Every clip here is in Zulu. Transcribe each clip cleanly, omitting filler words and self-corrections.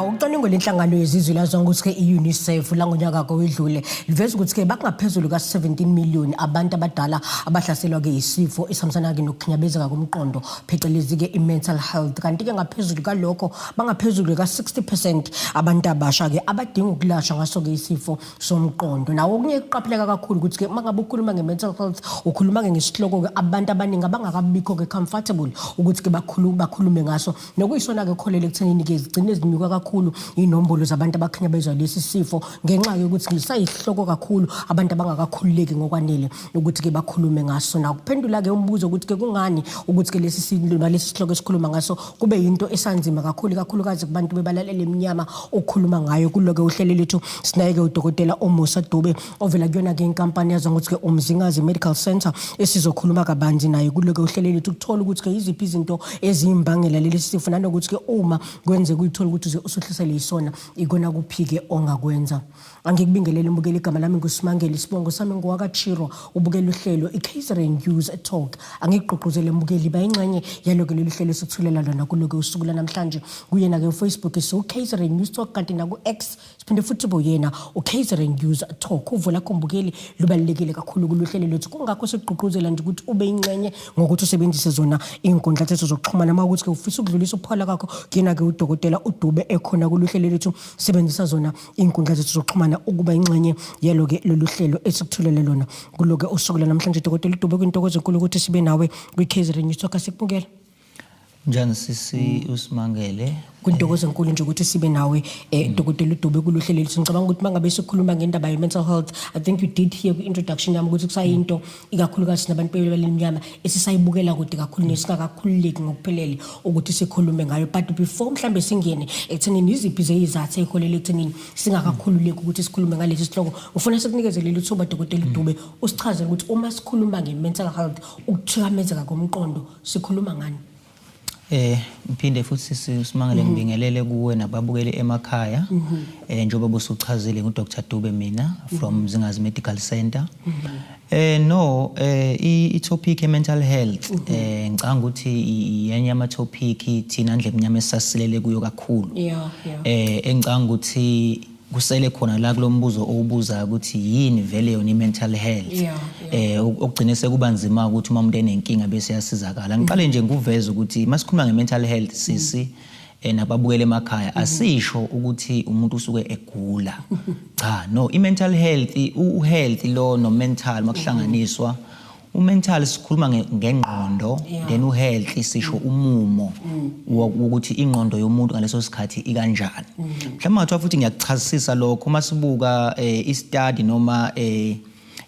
Nawo ucwaningo lenhlangano yezizwe laziwa ngokuthi-ke i-UNICEF langonyaka kowedlule liveza ukuthi-ke bakungaphezulu ka-17 million abantu abadala abahlaselwa-ke yisifo esihambisana-ke nokukhinyabezeka komqondo, phecelezi-ke i-mental health. Kanti-ke ngaphezulu kalokho bangaphezulu ka-60% abantu abasha-ke abadinga ukulashwa ngaso-ke isifo somqondo. Nawo okunye kuqapheleka kakhulu ukuthi-ke uma ngabe ukhuluma nge-mental health, ukhuluma-ke ngesihloko-ke abantu abaningi abangakabikho-ke comfortable ukuthi-ke bakhulume ngaso, nokuyisona-ke kholele ekuthenini-ke zigcine zinyuka kakhulu iy'nombolo zabantu abakhinyabezwa lesi sifo, ngenxa yokuthi ngisayihloko kakhulu abantu abangakakhululeki ngokwanele ukuthi-ke bakhulume ngaso. Nakuphendula-ke umbuzo ukuthi-ke kungani ukuthi-ke lesi sihloko esikhuluma ngaso kube yinto esanzima kakhulu, ikakhulukazi kubantu bebalalele emnyama ukukhuluma ngayo. Kulo-ke uhlelo lethu sinaye-ke udokotela uMusa Dube ovela kuyona-ke inkampani yaziwa ngokuthi-ke Umzingazi Medical Center, esizokhuluma kabanzi naye kulo-ke uhlelo lethu ukuthola ukuthi-ke yiziphi izinto eziyimbangela leli sifo, nanokuthi-ke uma kwenzeka uyithola ukuthi usuhlasele yisona, ikona kuphi-ke ongakwenza. Angikubingelele mbukeli, igama lami nguSimangele, isibongo sami ngowakaChiro, ubukela uhlelo i-KZN News Talk. Angikugqugquzele mbukeli, bayingxenye yalo-ke lolu hlelo esithulela lona kulo-ke usuku lanamhlanje. Kuyena-ke uFacebook siwu-KZN News Talk, kanti naku-X siphinde futhi buyena u-KZN News Talk. Uvo lakho mbukeli lubalulekile kakhulu kuluhlelo lethu, kungakho sikugqugquzela nje ukuthi ube ingxenye ngokuthi usebenzise zona iy'nkundla zethu zokuxhumana. Uma ukuthi-ke ufisa ukudlulisa ukuphola kwakho kuyena-ke udokotela uDube ekhona kuluhlelo lethu, sebenzisa zona iy'nkundla zethu zokuxhumana ukuba ingxenye yalo-ke lolu hlelo esikuthulele lona kulo-ke usuku lanamhlanje. Dokotela uDube, kwintokozo enkulu ukuthi sibe nawe kwi-KZN News Talk. Asikubukela. Njani sisi uSimangele? Kwintokozo enkulu nje ukuthi sibe nawe, Dokotela uDube, kuluhlelo lethu. Ngicabanga ukuthi mangabe sikhuluma ngendaba ye-mental health, I think you did hear kwi-introduction yami ukuthi kusayinto ikakhulukazi nabantu belemnyama esisayibukela kude kakhulu nesingakakhululeki ngokuphelele ukuthi sikhulume ngayo. But before mhlambe singene ekuthenini iziphi zeyizathu ey'holela ekuthenini singakakhululeki ukuthi sikhulume ngalesi sihloko, ngifuna sikunikeze leli thuba, Dokotela uDube, usichazele ukuthi uma sikhuluma nge-mental health, ukuthikamezeka komqondo, sikhuluma ngani? Ngiphinde futhi Simangele ngibingelele kuwe nababukeli emakhaya. Njengoba busuchazile, ngu Dr Dube mina from Mzingazi Medical Center. No, i topic e mental health, ngicabanga ukuthi yenye ama topic thina ndle emnyama esisasilele kuyo kakhulu. Engicabanga ukuthi kusele khona la kulombuzo owubuzayo ukuthi yini vele yona i-mental health, okugcine sekuba nzima ukuthi uma umuntu enenkinga bese yasizakala. Ngiqale nje ngikuveze ukuthi masikhuluma nge-mental health, sisi, nababukela emakhaya, asisho ukuthi umuntu usuke egula. Cha, no, i-mental health, u-health lo no-mental makuhlanganiswa, u-mental sikhuluma ngengqondo, then u-health sisho umumo wokuthi ingqondo yomuntu ngaleso sikhathi ikanjani. Mhlawumbe ngathiwa futhi ngiyakuchazisisa lokho, uma sibuka i-study noma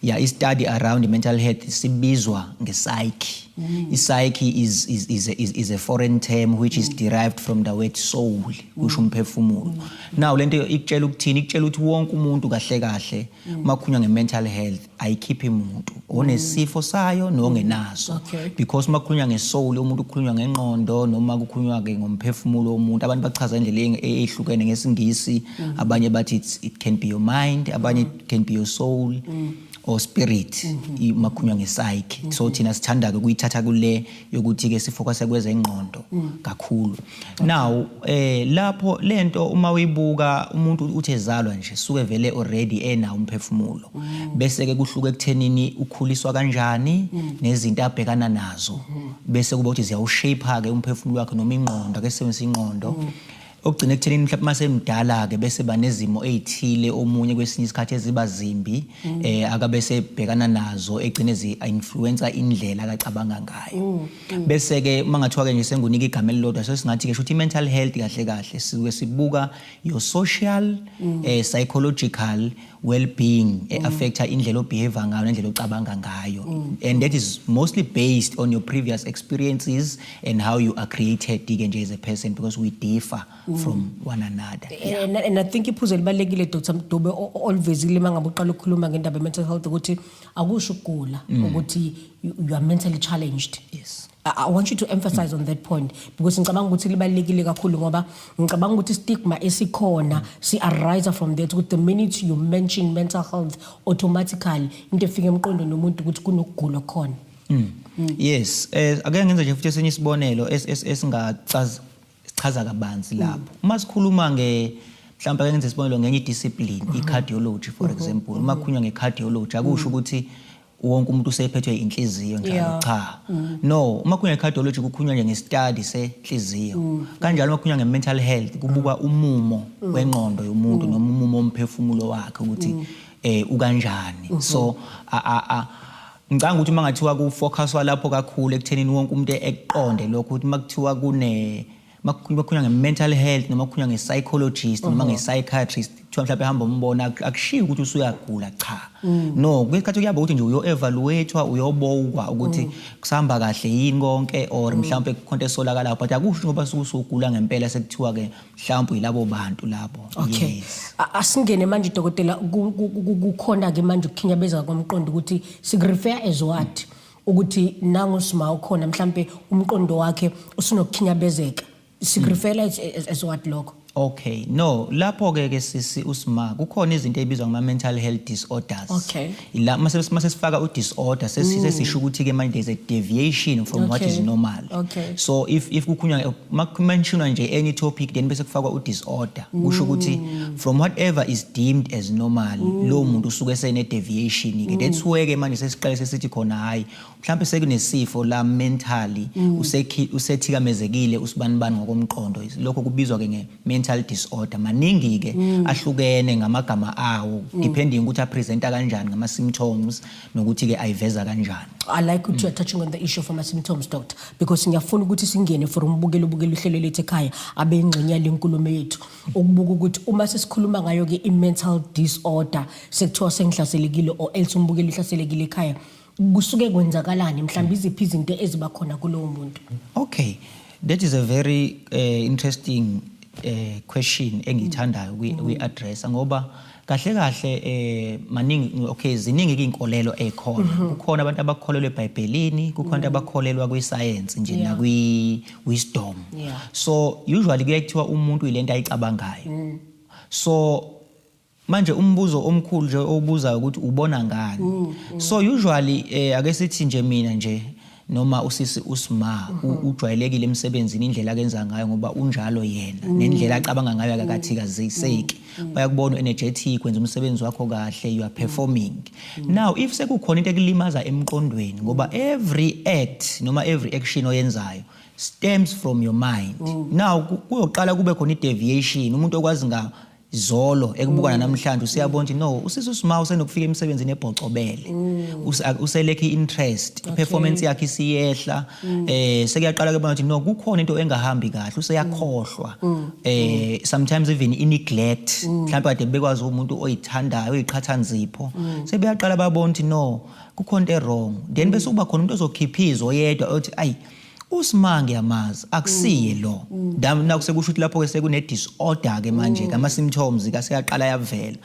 ya i-study around mental health sibizwa nge-psyche. I-psyche is a foreign term which is derived from the word soul, kusho umphefumulo. Now lento ikutshela ukuthini? Ikutshela ukuthi wonke umuntu kahle kahle makhulunywa nge-mental health ayikhiphi umuntu onesifo sayo nongenaso, because makhulunywa nge-soul umuntu kukhulunywa ngengqondo noma kukhulunywa ke ngomphefumulo womuntu. Abantu bachaza indlela ehlukene ngesiNgisi. Abanye bathi it can be your mind, abanye it can be your soul or spirit makhulunywa nge-psyche. So thina sithanda-ke ukuyithatha kule yokuthi-ke si-focus kwezengqondo kakhulu. Now lapho lento uma uyibuka, umuntu uthi ezalwa nje suke vele already enawo umphefumulo, bese ke kuhluka ekuthenini ukhuliswa kanjani nezinto abhekana nazo, bese kuba ukuthi ziyawushape ke umphefumulo wakhe noma ingqondo, ake sisebenzise ingqondo, okugcina ekuthenini mhlawumbe masemdala ke bese banezimo ezithile omunye kwesinye isikhathi eziba zimbi akabe sebhekana nazo, egcine zi influence indlela akacabanga ngayo. Bese ke mangathiwa ke nje sengunika igama elilodwa, so singathi ke shuthi mental health kahle kahle sisuke sibuka your social, psychological well-being e-affecta indlela obehave ngayo nendlela ocabanga ngayo, and that is mostly based on your previous experiences and how you are created ke nje as a person, because we differ from one another. And I think iphuzu elibalulekile, Dr Mdube, olivezile uma ngabe uqala ukukhuluma ngendaba ye-mental health ukuthi akusho ukugula ukuthi you are mentally challenged. I want you to emphasize on that point because ngicabanga ukuthi libalulekile kakhulu, ngoba ngicabanga ukuthi stigma esikhona si arise from that, ukuthi the minute you mention mental health, automatically into efika emqondweni womuntu ukuthi kunokugula khona. Yes, ake ngenze nje futhi esinye isibonelo esingacaz Sichaza kabanzi lapho. Uma sikhuluma nge, mhlawumbe ake ngenze isibonelo ngenye i-discipline, i-cardiology for example. Uma kukhulunywa nge-cardiology, akusho ukuthi wonke umuntu usephethwe inhliziyo njalo. Cha, no, uma kukhulunywa nge-cardiology kukhulunywa nje nge-study senhliziyo. Kanjalo uma kukhulunywa nge-mental health kubukwa umumo wengqondo yomuntu noma umumo womphefumulo wakhe ukuthi ukanjani. So a ngicabanga ukuthi uma ngathiwa kufocuswa lapho kakhulu ekuthenini wonke umuntu ekuqonde lokho, ukuthi uma kuthiwa kune makukhulunywa nge-mental health noma kukhulunywa nge-psychologist noma nge-psychiatrist, kuthiwa mhlawumbe hamba umbona, akushiwo ukuthi usuyagula, cha, no, kwesikhathi kuyaba ukuthi nje uyo-evaluate-wa, uyobukwa ukuthi kusahamba kahle yini konke or mhlawumbe kukhona into esolakalayo, but akusho ngoba suke usugula ngempela sekuthiwa-ke mhlawumbe yilabo bantu labo. Yes. Asingene manje, dokotela, kukhona-ke manje ukukhinyabezeka komqondo, ukuthi sikurefer as what, ukuthi nangu Sima ukhona, mhlambe umqondo wakhe usunokukhinyabezeka, sikurefera as what lokho? Okay, no, lapho ke ke sisi usima kukhona izinto ezibizwa ngama mental health disorders. La mase sifaka u disorder sesisho ukuthi ke manje there's a deviation from what is normal. So if kukhulunywa, makumentionwa nje any topic, then bese kufakwa u disorder, kusho ukuthi from whatever is deemed as normal, lo muntu usuke sene deviation ke. That's where ke manje sesiqale sesithi khona hayi, mhlawumbe sekunesifo la mentally, usethikamezekile usibanibani ngokomqondo. Lokho kubizwa ke nge-mental disorder. Maningi ke, ahlukene ngamagama awo depending ukuthi apresenta kanjani ngama-symptoms nokuthi ke ayiveza kanjani. I like ukuthi you are touching on the issue of ama-symptoms, doctor, because ngiyafuna ukuthi singene for umbukeli ubukela uhlelo lethu ekhaya, abe ingxenye yale nkulumo yethu, ukubuka ukuthi uma sesikhuluma ngayo-ke i-mental disorder, sekuthiwa sengihlaselekile or else umbukeli uhlaselekile ekhaya, kusuke kwenzakalani, mhlawumbe iziphi izinto eziba khona kulowo muntu? Okay, that is a very interesting question engiyithandayo kuyi-addressa, ngoba kahle kahle maningi, okay, ziningi inkolelo ekhona. Kukhona abantu abakholelwa eBhayibhelini, kukhona abantu abakholelwa kwi-science nje nakwi wisdom. So usually kuye kuthiwa umuntu yilento ayicabangayo. So manje umbuzo omkhulu nje obuzayo ukuthi ubona ngani. So usually ake sithi nje mina nje noma usisi usima ujwayelekile emsebenzini, indlela akenza ngayo ngoba unjalo yena nendlela acabanga ngayo akakathikaziseki, bayakubona energetic, wenza umsebenzi wakho kahle, you are performing. Now if sekukhona into ekulimaza emqondweni, ngoba every act noma every action oyenzayo stems from your mind. Now kuyoqala kube khona i-deviation. Umuntu okwazi nga zolo ekubukana namhlanje usiyabona ukuthi no, usisi usima usenokufika emsebenzini ebhocobele, uselekhe interest, i-performance yakhe isiyehla, sekuyaqala ke bona ukuthi no, kukhona into engahambi kahle, useyakhohlwa, sometimes even i-neglect, mhlawumbe kade bekwazi umuntu oyithandayo, oyiqhathanzipho, sebeyaqala babona ukuthi no, kukhona into e-wrong. Then bese kuba khona umuntu ozokhiphiza oyedwa othi ayi, uSima ngiyamazi, akusiye lo. Naku sekusho ukuthi lapho ke sekune disorder ke manje ke, ama symptoms ke aseyaqala yavela.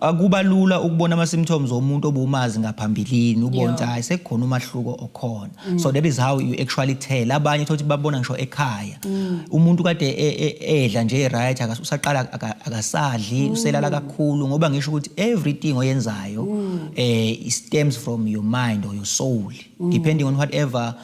Akuba lula ukubona ama symptoms omuntu obumazi ngaphambilini, ubone ukuthi hayi, sekukhona umahluko okhona. So that is how you actually tell. Abanye thothi babona ngisho ekhaya umuntu kade edla nje right, usaqala akasadli, uselala kakhulu, ngoba ngisho ukuthi everything oyenzayo it stems from your mind or your soul, depending on whatever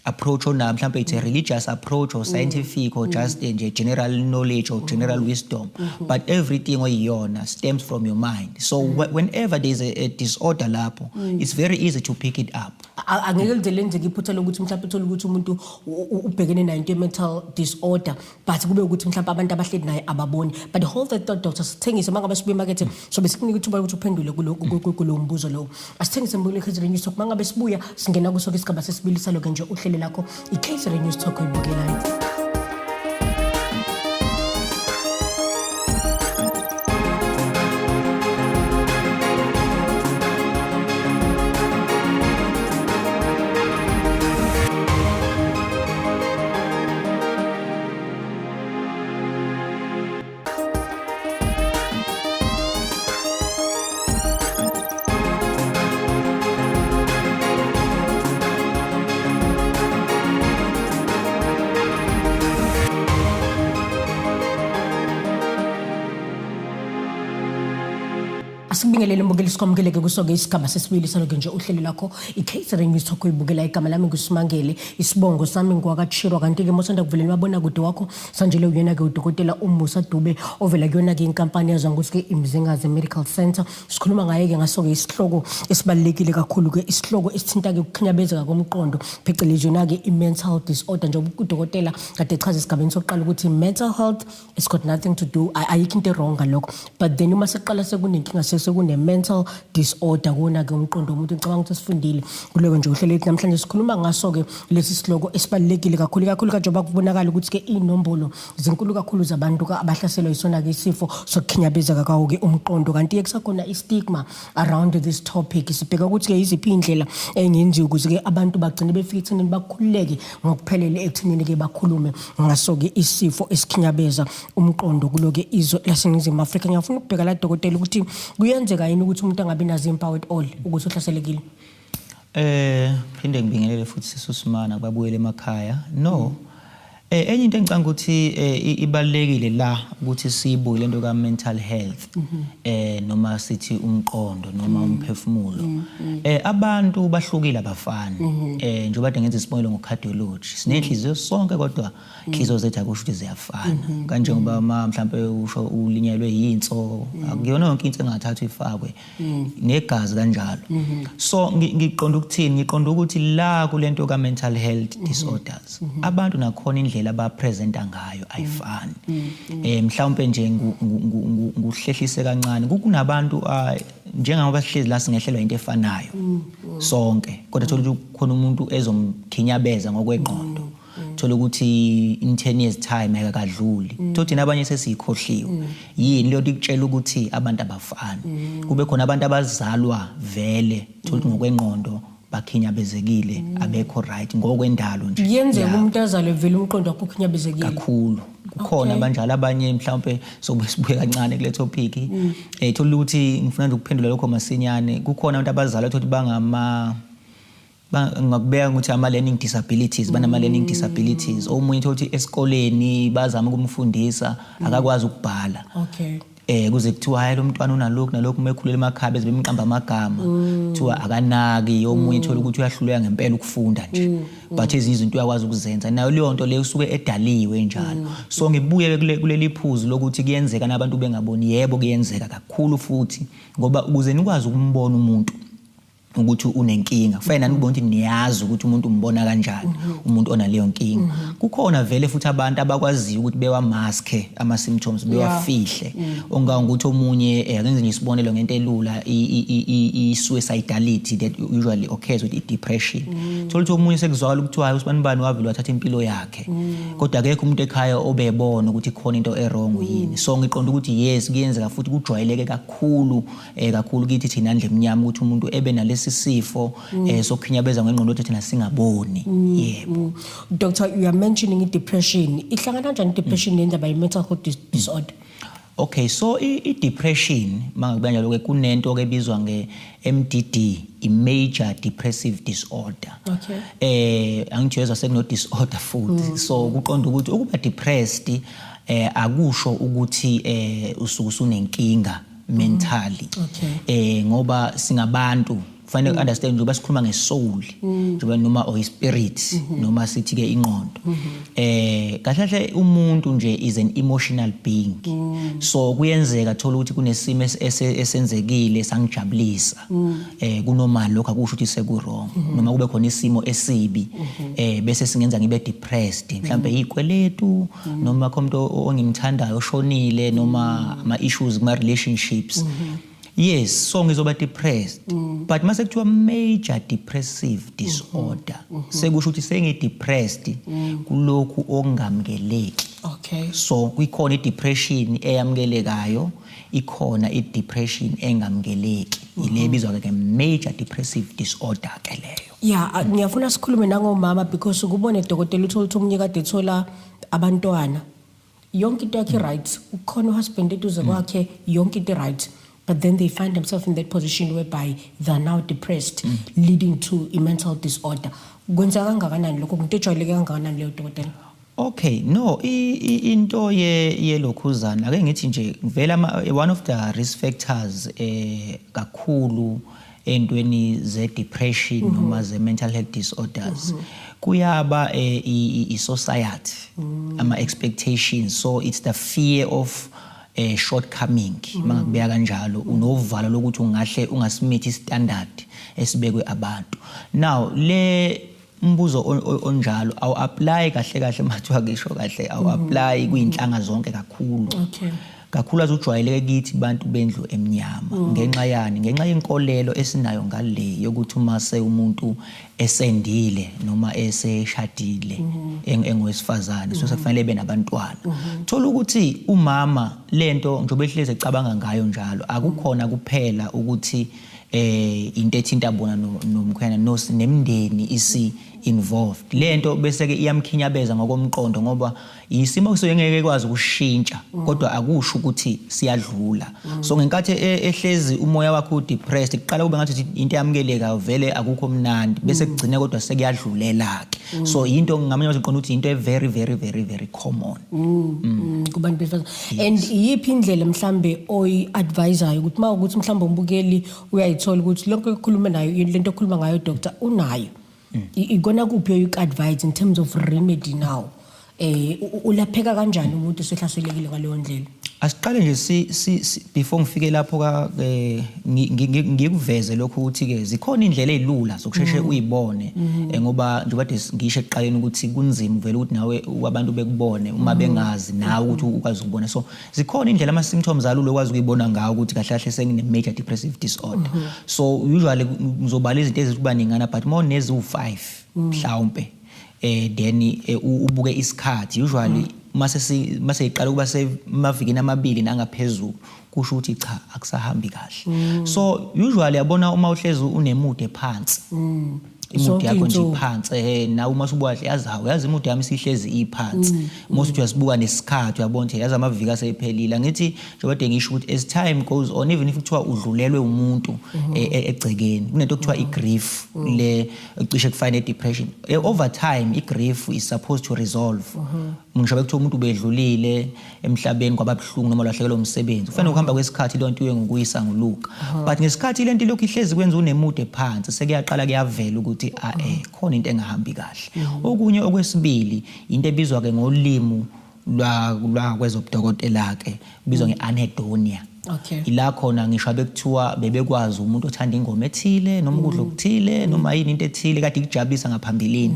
approach onayo, mhlawumbe it's a religious approach or scientific or just nje general knowledge or general wisdom, but everything oyiyona stems from your mind. So whenever there's a disorder lapho, it's very easy to pick it up. Angeke lize lenzeke iphutha lokuthi mhlawumbe uthole ukuthi umuntu ubhekene nayo into ye-mental disorder, but kube ukuthi mhlawumbe abantu abahleli naye ababoni. But hold that thought, doctor, sithengise. Uma ngabe sibuye emakethe sobe sikunika ithuba lokuthi uphendule kulo mbuzo lowo. Asithengise, mbukeli KZN News Talk. Uma ngabe sibuya singena kuso-ke isigaba sesibili salo-ke nje uhlelo lakho i-KZN News Talk oyibukelayo. Asikubingelele mbukeli, sikwamukeleke kuso-ke isigaba sesibili saloke nje uhlelo lakho i-KZN News Talk uyibukela. Igama lami nguSimangele, isibongo sami ngwakaChirwa. Kanti-ke mosanda kuvulela umabonakude wakho sanjele, uyena-ke udokotela uMusa Dube ovela kuyona-ke inkampani yaziwa ngokuthi-ke iMzingazi Medical Center. Sikhuluma ngaye-ke ngaso-ke isihloko esibalulekile kakhulu-ke, isihloko esithinta-ke ukukhinyabezeka komqondo, phecelezi yona-ke i-mental disorder, njengoba udokotela kade echaza esigabeni sokuqala ukuthi mental health, it's got nothing to do, ayikho into wrong ngalokho, but then uma sekuqala sekunenkinga, sekune-mental disorder kuwona-ke umqondo womuntu. Ngicabanga ukuthi sifundile kuloko nje uhlelo lethu namhlanje. Sikhuluma ngaso-ke lesi sihloko esibalulekile kakhulu kakhulu, kanjengoba kubonakala ukuthi-ke iy'nombolo zinkulu kakhulu zabantu abahlaselwa yisona-ke isifo sokukhinyabezeka kwawo-ke umqondo, kanti-ke kusakhona i-stigma around this topic. Sibheka ukuthi-ke yiziphi iy'ndlela engenziwa ukuze-ke abantu bagcine befike ekuthenini bakhululeke ngokuphelele ekuthenini-ke bakhulume ngaso-ke isifo esikhinyabeza umqondo kulo-ke izwe laseNingizimu Afrika. Ngiyafuna ukubheka la, dokotela, ukuthi kuyenzeka yini ukuthi umuntu angabi nazo iy'mpawu at all ukuthi uhlaselekile? Phinde ngibingelele futhi sisusimana kubabuyele emakhaya. No. Enye into engicanga ukuthi ibalulekile la ukuthi siyibuke lento ka mental health, noma sithi umqondo noma umphefumulo. Abantu bahlukile, abafani. Njengoba kade ngenza isibonelo ngo cardiology. Sinenhliziyo sonke, kodwa inhliziyo zethu akusho ukuthi ziyafana. Kanjengoba ma mhlambe usho ulinyelwe yinso, akuyona yonke into engathathwa ifakwe, negazi kanjalo. So ngiqonda ukuthini? Ngiqonda ukuthi la kulento ka mental health disorders, abantu nakhona indlela abapresenta ngayo ayifani. Mhlawumbe nje nguhlehlise kancane, kunabantu, njengoba sihlezi la, singehlelwa into efanayo sonke, kodwa thola ukuthi khona umuntu ezomkhinyabeza ngokwengqondo, thola ukuthi in 10 years time akakadluli, thola thina abanye sesiyikhohliwe. Yini leyo nto ikutshela ukuthi abantu abafani? Kube khona abantu abazalwa vele, thola ukuthi ngokwengqondo bakhinyabezekile, abekho right ngokwendalo nje. Kuyenzeka umuntu azalwe vele umqondo wakho ukhinyabezekile? Kakhulu, kukhona abanjalo. Abanye mhlawumbe sobe sibuye kancane kule topic, thola ukuthi ngifuna nje ukuphendula lokho masinyane. Kukhona abantu abazalwa, thola ukuthi bangama ngakubeka ukuthi ama-learning disabilities, banama-learning disabilities. Omunye thola ukuthi esikoleni bazama ukumfundisa, akakwazi ukubhala. Kuze kuthiwa hayi, lo mntwana unalokhu nalokhu. Uma ekhulela emakhaya beze bemqamba amagama, kuthiwa akanaki. Omunye thola ukuthi uyahluleka ngempela ukufunda nje, but ezinye izinto uyakwazi ukuzenza. Nayo leyo nto leyo usuke edaliwe njalo. So ngibuye kuleli phuzu lokuthi kuyenzeka nabantu bengaboni. Yebo, kuyenzeka kakhulu futhi, ngoba ukuze nikwazi ukumbona umuntu ukuthi unenkinga, kufanele nani ukubona ukuthi niyazi ukuthi umuntu umbona kanjani umuntu onaleyo nkinga. Kukhona vele futhi abantu abakwaziyo ukuthi bewamaske ama-symptoms, bewafihle, ongangokuthi omunye, ake ngenze nje isibonelo ngento elula, i-suicidality that usually occurs with i-depression. Thola ukuthi omunye sekuzwakala ukuthi hayi, usibani bani wavele wathatha impilo yakhe, kodwa akekho umuntu ekhaya obebona ukuthi khona into e-wrong yini. So ngiqonda ukuthi yes, kuyenzeka futhi kujwayeleke kakhulu, kakhulu kithi thina ndlu emnyama, ukuthi umuntu ebe nalesi sifo sokukhinyabeza ngengqondo ukuthi thina singaboni, yebo. Doctor, you are mentioning i-depression. Ihlangana kanjani i-depression nendaba ye-mental health disorder? Okay, so i-depression, mangabe kanjalo ke, kunento ke ebizwa nge-MDD, i-major depressive disorder. Angithi uyezwa sekuno disorder futhi. So kuqonda ukuthi ukuba depressed akusho ukuthi usuke usunenkinga mentally. Ngoba singabantu, kufanele understand njengoba sikhuluma ngesoul, njengoba noma or spirit, noma sithi ke ingqondo, kahle kahle umuntu nje is an emotional being. So kuyenzeka thola ukuthi kunesimo esenzekile sangijabulisa, kunormal lokho, akusho ukuthi seku wrong, noma kube khona isimo esibi bese singenza ngibe depressed, mhlambe izikweletu, noma khona umuntu ongimthandayo oshonile, noma ama issues kuma relationships. Yes, so ngizoba depressed, but mase kuthiwa major depressive disorder, sekusho ukuthi sengi-depressed kulokhu okungamukeleki. So kuyikhona i-depression eyamukelekayo, ikhona i-depression engamukeleki, ile ebizwa ke major depressive disorder ke leyo. Yeah, ngiyafuna sikhulume nangomama, because ukubone, dokotela, uthola ukuthi omunye kade ethola abantwana, yonke into yakhe right, ukhona uhusband eduze kwakhe, yonke into right, but then they find themselves in that position whereby they're now depressed, leading to a mental disorder. Kwenzeka kangakanani lokho? Into ejwayeleke kangakanani leyo, dokotela? Okay, no, into ye yelokhuzana, ake ngithi nje vele one of the risk factors kakhulu entweni ze depression noma ze mental health disorders kuyaba i society, ama expectations. So it's the fear of shortcoming, mangakubeka kanjalo, unovalo lokuthi ungahle ungasi-meet standard esibekwe abantu. Now le umbuzo onjalo awu apply kahle kahle, mathiwa ngisho kahle, awu apply kuyinhlanga zonke kakhulu. Kakhulu azujwayeleke kithi bantu bendlu emnyama. Ngenxa yani? Ngenxa yenkolelo esinayo ngale yokuthi uma se umuntu esendile noma eseshadile, engowesifazane, so sekufanele ebe nabantwana. Thola ukuthi umama lento njengoba ehlezi ecabanga ngayo njalo, akukhona kuphela ukuthi into ethinta bona nomkhwena no nemndeni isi involved lento, bese ke iyamkhinyabeza ngokomqondo, ngoba isimo kusuke ngeke kwazi ukushintsha, kodwa akusho ukuthi siyadlula. So ngenkathi ehlezi umoya wakhe u-depressed, kuqala kube ngathi into yamukeleka, vele akukho mnandi, bese kugcine kodwa sekuyadlulela ke. So into ngamanye amazwi ngiqonda ukuthi into e very very very very common. Kubantu besifazane. And iyiphi indlela mhlambe oyi-advisayo ukuthi uma ukuthi mhlambe umbukeli uyayithola ukuthi lonke okhuluma nayo, lento okhuluma ngayo, doctor, unayo, ikona kuphi oyi-advise in terms of remedy now, ulapheka kanjani umuntu osehlaselekile ngaleyo ndlela? Asiqale nje si before ngifike lapho ka ngikuveze lokhu ukuthi ke zikhona indlela ezilula zokusheshe uyibone, ngoba njengoba kade ngisho ekuqaleni ukuthi kunzima vele ukuthi nawe abantu bekubone uma bengazi nawe ukuthi ukwazi ukubona. So zikhona indlela, ama symptoms alula okwazi ukuyibona ngawo ukuthi kahle kahle sengine major depressive disorder. So usually ngizobala izinto ezikuba ningana, but more neziwu5 mhlawumbe, then ubuke isikhathi. Usually mase mase iqala kuba semavikini 2 nangaphezulu, kusho ukuthi cha, akusahambi kahle. So usually yabona uma uhlezi une-mood ephansi, i-mood Zonke yakho nje iy'nsuku. iphansi, nawe uma usubuka kahle, yazi, hawu, yazi i-mood yami isihlezi iphansi. Uma usuthi uyasibuka nesikhathi, uyabona ukuthi yazi amaviki asephelile. Angithi njengoba kade ngisho ukuthi as time goes on, even if kuthiwa udlulelwe umuntu egcekeni, kunento okuthiwa i-grief le cishe kufane ne-depression. Over time i-grief is supposed to resolve. Ngisho bekuthiwa umuntu ubedlulile emhlabeni, kwababuhlungu, noma ulahlekelwe umsebenzi, kufanele ukuhamba kwesikhathi leyo nto iye ngokuyisanguluka. But ngesikhathi lento ilokhu ihlezi kwenza une-mood ephansi, sekuyaqala kuyavela ukuthi a khona into engahambi kahle. Okunye okwesibili, into ebizwa ke ngolimi lwa kwezobudokotela ke kubizwa nge-anhedonia. Ila khona ngisho abekuthiwa bebekwazi umuntu othanda ingoma ethile noma ukudla okuthile noma yini into ethile kade ikujabulisa ngaphambilini,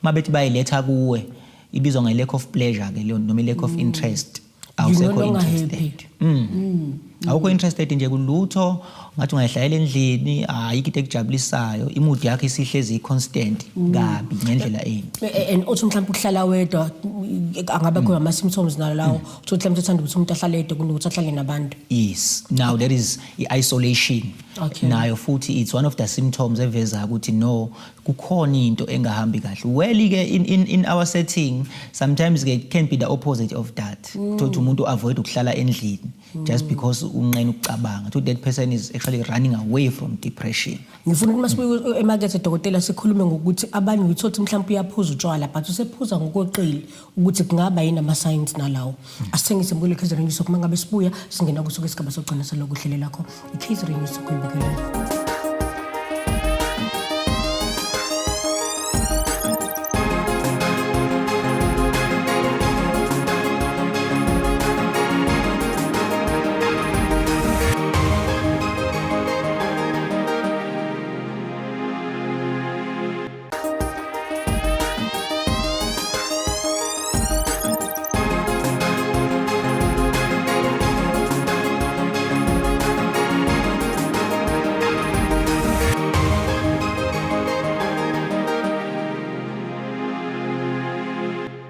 uma bethi bayiletha kuwe, ibizwa nge-lack of pleasure ke leyo, noma i-lack of interest. You're no Awusekho longer interested. happy. Awukho interested nje kulutho, ngathi ungayihlalela endlini, ayikho into ekujabulisayo, i-mood yakho isihlezi i-constant kabi ngendlela embi. And uthi mhlawumbe ukuhlala wedwa angabe khona ama-symptoms nalo lawo, uthi mhlawumbe uthanda ukuthi umuntu ahlale yedwa kunokuthi ahlale nabantu? Yes, now there is i-isolation. Nayo futhi it's one of the symptoms eveza ukuthi no, kukhona into engahambi kahle. Well ke in our setting sometimes ke it can be the opposite of that. Thothi umuntu avoid ukuhlala endlini just because unqena ukucabanga, so that person is actually running away from depression. Ngifuna ukuthi masibuye emakethe, dokotela, sikhulume ngokuthi abanye uyithothi mhlawumbe uyaphuza utshwala, but usephuza ngokweqile, ukuthi kungaba yini ama-signs nalawo. Asithengise mbukelo KZN News. Uma ngabe sibuya, singena kusuke isigaba sokugcina salokhu uhlelo lakho i-KZN News okuyibukelayo.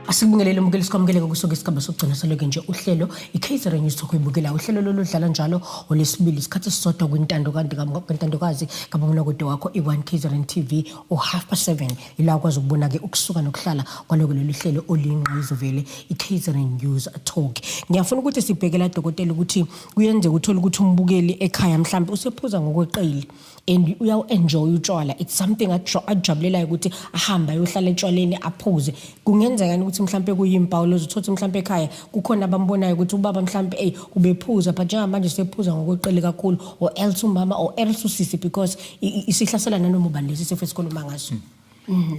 Asikubingelele mbukeli, sikwamukele kusuka isigaba sokugcina saloke nje uhlelo i-KZN News Talk oyibukela, uhlelo lolu dlala njalo olesibili isikhathi esisodwa kwintando kanti kwantandokazi kababonakude wakho i-1 KZN TV, u-7:30, ila ukwazi ukubona-ke ukusuka nokuhlala kwaloko lolu hlelo oluyingqayizivele i-KZN News Talk. Ngiyafuna ukuthi sibheke la, dokotela, ukuthi kuyenzeka uthole ukuthi umbukeli ekhaya mhlawumbe usephuza ngokweqile and uyawu-enjoy utshwala, it's something ajabulelayo ukuthi ahambe ayohlala etshwaleni aphuze. Kungenzeka ukuthi mhlampe kuyimpawu lezo, uthola ukuthi mhlampe ekhaya kukhona abambonayo ukuthi ubaba mhlampe ey ubephuza, but njengamanje sephuza ngokweqile kakhulu, or else umama or else usisi, because isihlasela nanoma ubani lesi sifo esikhuluma ngaso.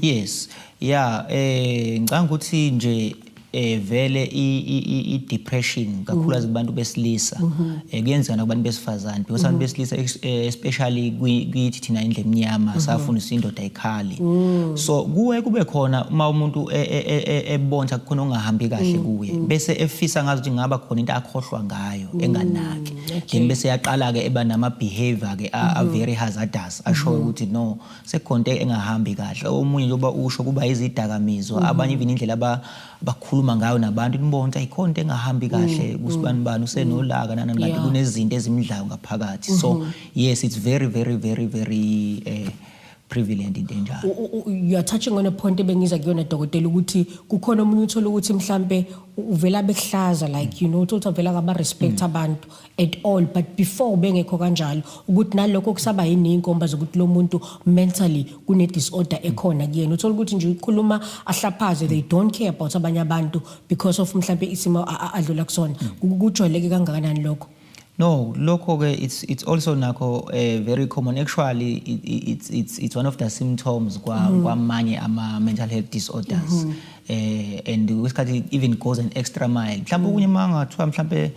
Yes, yeah, ngicabanga ukuthi nje vele i depression kakhulukazi kubantu besilisa, kuyenzeka nakubantu besifazane, because abantu besilisa, especially kithi thina indlu emnyama, safundiswa indoda ayikhali. So kuwe kube khona uma umuntu ebona kukhona ongahambi kahle kuye, bese efisa ngazi ukuthi ngaba khona into akhohlwa ngayo enganaki, then bese yaqala ke eba nama behavior ke a very hazardous, asho ukuthi no, sekukhona into engahambi kahle. Omunye, njengoba usho, kuba izidakamizwa, abanye even indlela abakhuluma ngayo nabantu, nibona ukuthi ayikhona into engahambi kahle kusibani bani, usenolaka nani, kanti kunezinto ezimdlayo ngaphakathi. So yes, it's very very very very prevalent into enjalo. You are touching on a point ebengiza kuyona, dokotela, ukuthi kukhona omunye uthola ukuthi mhlambe uvela bekuhlaza, like uthola ukuthi avela kaba respect abantu at all, but before bengekho kanjalo, ukuthi nalokho kusaba yini inkomba zokuthi lo muntu mentally kune disorder ekhona kuyena. Uthola ukuthi nje ukhuluma ahlaphaze, they don't care about abanye abantu because of mhlambe isimo adlula kusona. Kujwayeleke kangakanani lokho? No, lokho ke it's also nakho very common. Actually, it's one of the symptoms kwamanye ama mental health disorders. And kwesikhathi even goes an extra mile. Mhlawumbe okunye mangathiwa mhlawumbe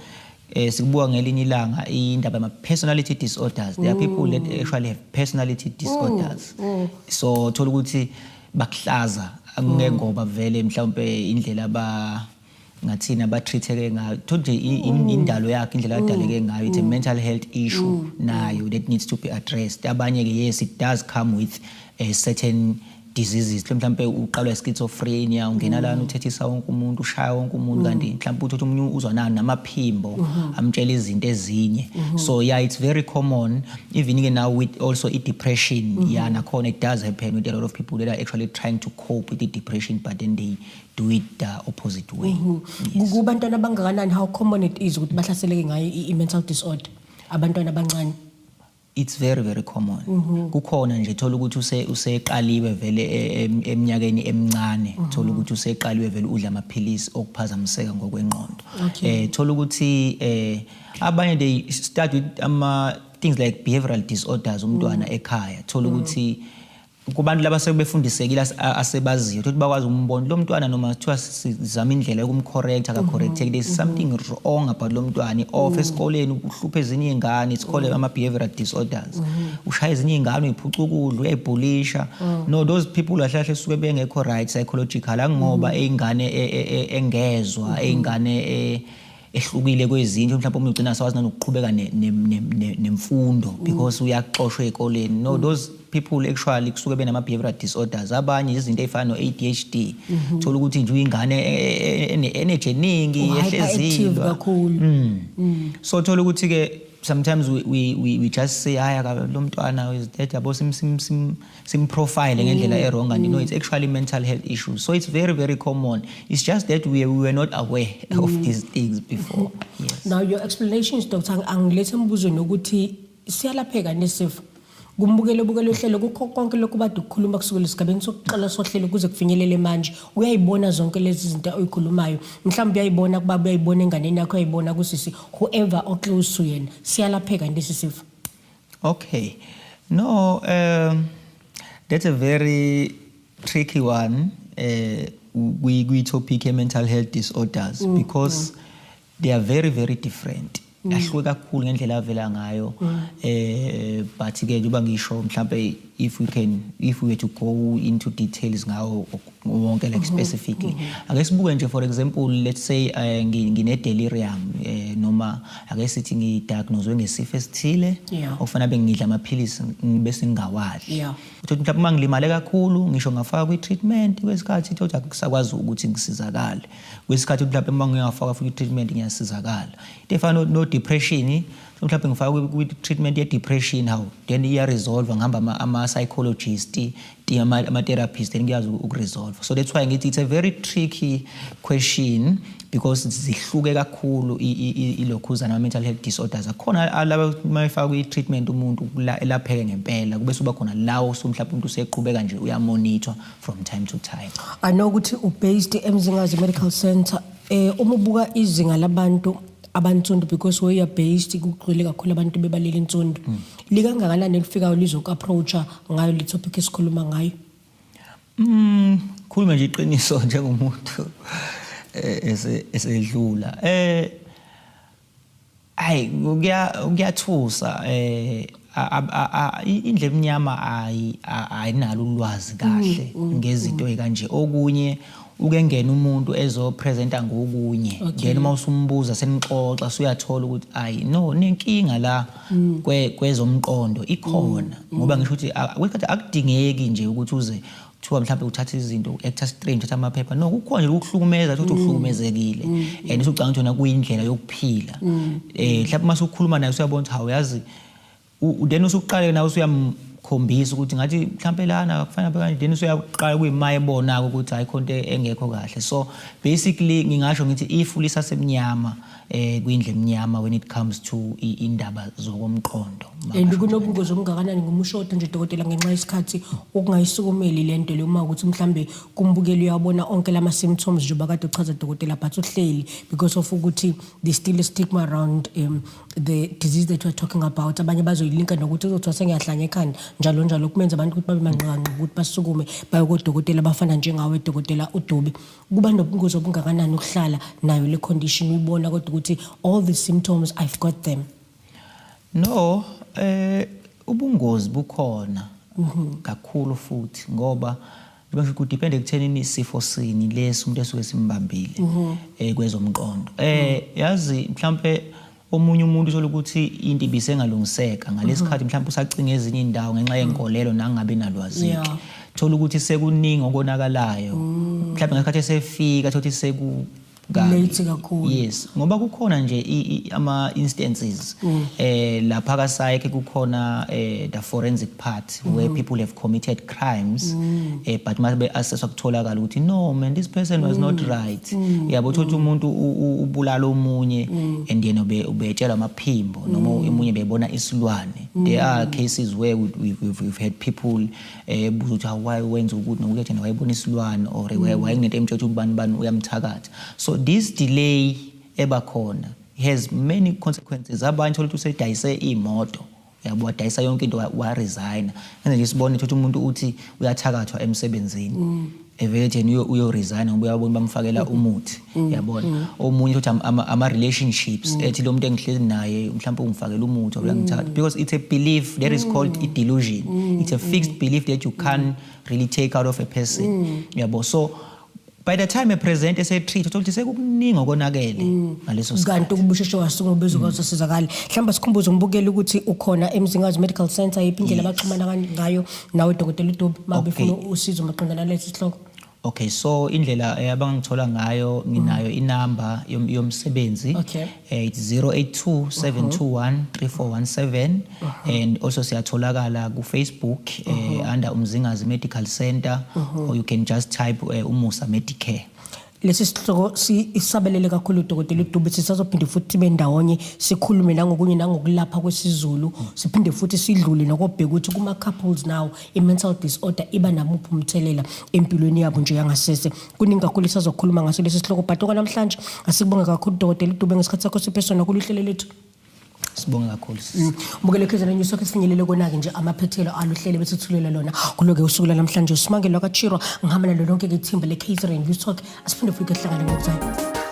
sikubuka ngelinye ilanga indaba yama personality disorders. There are people that actually have personality disorders. So thola ukuthi bakuhlaza ngoba vele mhlawumbe indlela aba ngathina ba-treat-eke ngayo, thola nje indalo yakhe, indlela adaleke ngayo, it's a mental health issue nayo that needs to be addressed. Abanye-ke, yes, it does come with a certain diseases. Mhlawumbe uqalwa schizophrenia, ungena lana uthethisa wonke umuntu, ushaya wonke umuntu, kanti mhlawumbe uthi omunye uzwa nani namaphimbo amtshela izinto ezinye. So yeah, it's very common, even ke now with also i-depression. Yeah, nakhona it does happen with a lot of people that are actually trying to cope with the depression, but then they do it the opposite way. Yes. Kubantwana abangakanani, how common it is ukuthi bahlaseleke ngayo i-mental disorder, abantwana abancane? It's very very common. Kukhona nje thola ukuthi useqaliwe vele eminyakeni emincane, thola ukuthi useqaliwe vele udla amaphilisi okuphazamiseka ngokwengqondo. Thola ukuthi abanye they start with ama things like behavioral disorders umntwana ekhaya. Thola ukuthi kubantu laba sebefundisekile, asebaziyo ukuthi bakwazi ukumbona lo mntwana, noma kuthiwa sizama indlela yokumcorrect, akacorrecteki, there's something wrong about lo mntwana, off esikoleni, uhlupha ezinye iy'ngane. It's called ama-behavioral disorders. Ushaya ezinye iy'ngane, uyiphuca ukudla, uyayibhulisha. No, those people kahle kahle suke bengekho right psychological, angoba ey'ngane engezwa, ey'ngane ehlukile kwezinye. Mhlawumbe omunye ugcina sawazi nanokuqhubeka nemfundo because uyaxoshwa ey'koleni. No, those people actually kusuke benama-behavioral disorders. Abanye izinto ey'fana no-ADHD, thola ukuthi nje uyingane ene-energy eningi, U-hyperactive ehlezi kakhulu. So thola ukuthi-ke sometimes we just say, hayi, lo mntwana is that, yabo, sim sim sim sim profile ngendlela e wrong, and it's actually mental health issues. So it's very very common. It's just that we were not aware of these things before, yes. Now, your explanations, doctor, angilethe embuzweni ukuthi siyalapheka nesifo. Kumbukelo bukelo uhlelo, kukho konke lokhu bade ukukhuluma kusukela esigabeni sokuqala sohlelo kuze kufinyelele manje, uyayibona zonke lezi zinto oyikhulumayo, mhlawumbe uyayibona kubaba, uyayibona enganeni yakho, uyayibona kusisi, whoever o-close to yena, siyalapheka lesi sifo? Okay. No, that's a very tricky one. We topic mental health disorders because they are very very different. Ahluke kakhulu ngendlela avela ngayo. But ke njengoba ngisho, mhlambe if we were to go into details ngawo wonke, like specifically. Ake sibuke nje, for example, let's say ngine delirium, noma ake sithi ngidiagnose ngesifo esithile okufanele bengidla amaphilisi bese ngingawadli. Uthi mhlawumbe uma ngilimale kakhulu, ngisho ngafaka kwi-treatment, kwesikhathi uthi akusakwazi ukuthi ngisizakale. Kwesikhathi mhlawumbe uma ngingafaka futhi i-treatment ngiyasizakala. Into efana no-depression, mhlawumbe ngifaka kwi-treatment ye-depression, how then iya-resolve, ngihamba ama-psychologist, ama-therapist, then ngiyazi ukuresolve. So that's why ngithi it's a very tricky question. Because zihluke kakhulu ilokhuzana ama-mental health disorders akhona, alaba uma efakwa i-treatment umuntu elapheke ngempela, kube suba khona lawo so mhlawumbe umuntu useqhubeka nje uya-monitor from time to time. I know ukuthi u-based eMzingazi Medical Center. Uma ubuka izinga labantu abansundu, because where you are based kugcwele kakhulu abantu bebaleli insundu, likangakanani elifikayo lizoku-approacha ngayo le topic esikhuluma ngayo? Khuluma nje iqiniso njengomuntu esedlula. Ayi, kuyathusa, indlu emnyama ayinalo ulwazi kahle ngezinto ezikanje. Okunye uke ngena umuntu ezo-presenta ngokunye, then uma usumbuza, senixoxa, usuyathola ukuthi ayi no, nenkinga la kwezomqondo ikhona, ngoba ngisho ukuthi kwesikhathi akudingeki nje ukuthi uze kuthiwa mhlawumbe uthatha izinto, actor strange, uthatha amaphepha. No, kukhona nje ukuhlukumeza, ukuthi uhlukumezekile and usucabanga ukuthi wena kuyindlela yokuphila. Mhlawumbe uma usukhuluma naye usuyabona ukuthi hawu, yazi, then usuqale nawe usuyamkhombisa ukuthi ngathi mhlawumbe lana kufanele kanje, then usuyaqala kuyima ebona ukuthi hayi, khona into engekho kahle. So basically ngingasho ngithi ifu lisasemnyama kwindlu emnyama when it comes to indaba zokomqondo. And kunobungozi obungakanani, ngomushodo nje dokotela, ngenxa yesikhathi, ukungayisukumeli le nto le, uma ukuthi mhlambe kumbukeli uyabona onke lama symptoms njengoba kade uchaza dokotela, but uhleli because of ukuthi there's still a stigma around the disease that we're talking about? Abanye bazoyilinka nokuthi uzothiwa sengiyahlanya ekhanda, njalo njalo, kumenza abantu ukuthi babe manqanqe ukuthi basukume baye kodokotela abafana njengawe, dokotela uDube. Kuba nobungozi obungakanani ukuhlala nayo le condition, uyibona kodwa ukuthi all the symptoms, I've got them? No, ubungozi bukhona kakhulu futhi, ngoba njengoba ku-depend ekuthenini isifo sini lesi umuntu esuke simbambile kwezomqondo. Yazi, mhlambe omunye umuntu uthola ukuthi into ibisengalungiseka ngalesikhathi, mhlawumbe usacinga ezinye indawo ngenxa yenkolelo nangabe nalwazi. Thola ukuthi sekuningi okonakalayo, mhlawumbe ngesikhathi esefika thola ukuthi seku kabi. Late kakhulu. Yes, ngoba kukhona nje ama instances lapha ka psych, kukhona the forensic part where people have committed crimes, but mase assesswa kutholakala ukuthi no man, this person was not right, yabo. Uthola umuntu ubulala omunye and yena ubetshela amaphimbo noma omunye bebona isilwane. There are cases where we've had people buza ukuthi why wenza ukuthi nokuthi yena wayebona isilwane or wayenento emtshela ukuthi ubani bani uyamthakatha. So this delay ebakhona has many consequences. Abanye thola ukuthi usedayise imoto, yabo, wadayisa yonke into, wa-resigna. Enze nje isibone ukuthi umuntu uthi uyathakathwa emsebenzini, evele yena uyo-resigna ngoba uyabona bamfakela umuthi, yabona. Omunye uthi ama relationships, ethi lo muntu engihleli naye mhlawumbe ungifakela umuthi or uyangithakatha, because it's a belief that is called a delusion. It's a fixed belief that you can't really take out of a person, yabo. So by the time e-present ese-treat, uthola ukuthi sekukuningi okonakele ngaleso sikhathi. Kanti ukubusheshe wasukuma bezokwazi usizakale. Mhlawumbe sikhumbuze umbukeli ukuthi ukhona eMzingazi Medical Center, yiphi indlela abaxhumana ngayo nawe, dokotela uDube, uma befuna usizo maqondana nalesi sihloko? Okay, so indlela abangithola ngayo, nginayo inamba yomsebenzi. It's 082 721 3417, and also siyatholakala ku Facebook under Umzingazi Medical Center, or you can just type Umusa Medicare. Lesi sihloko isabelele kakhulu, dokotela uDube. Sisazophinde futhi sibe ndawonye, sikhulume nangokunye, nangokulapha kwesiZulu, siphinde futhi sidlule nokobheka ukuthi kuma-couples now i-mental disorder iba namuphi umthelela empilweni yabo nje yangasese. Kuningi kakhulu esisazokhuluma ngaso lesi sihloko, but okwanamhlanje asikubonge kakhulu, dokotela uDube, ngesikhathi sakho siphe sona kuluhlelo lethu. Sibonge kakhulu. Mbukelo KZN News Talk, sifinyelele kona-ke nje amaphethelo aluhlelo besithulela lona kulo-ke usuku lwanamhlanje. Usimangelo kaChirwa, ngihamba nalo lonke-ke ithimba le-KZN News Talk. Asiphinde futhi kuhlangane ngokuzayo.